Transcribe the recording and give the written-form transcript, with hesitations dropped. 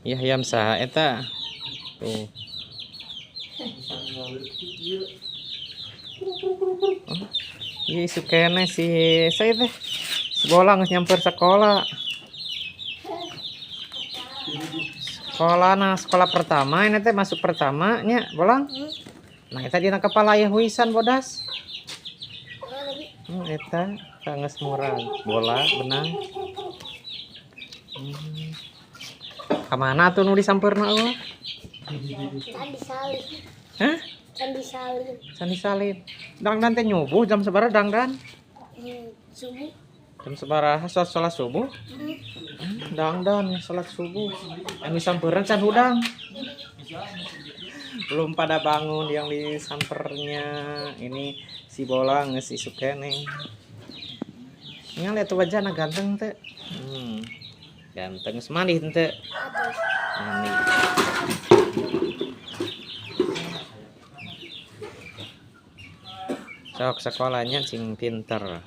Iya, hayam saha eta? Tuh. Oh, iya isuk keneh si saya teh. Si Bolang geus nyamper sekolah. Sekolah, nah sekolah pertama ini teh masuk pertama nya, Bolang. Nah, eta dina kepala aya huisan bodas. Eta geus murag bola benang. Kamana tuh nu disampeurna eueuh? Candi Salim. Hah? Candi Salim. Candi Salim. Dangdan teh nyubuh jam sabaraha dangdan? Subuh. Jam sabaraha salat subuh? Dangdan salat subuh. Anu samperan can hudang. Belum pada bangun yang disampernya. Ini si Bolang geus isuk keneh. Ini lihat tuh wajahna ganteng teh. Ganteng geus mandi teh. Atas. Mandi. Sok sekolahnya sing pinter.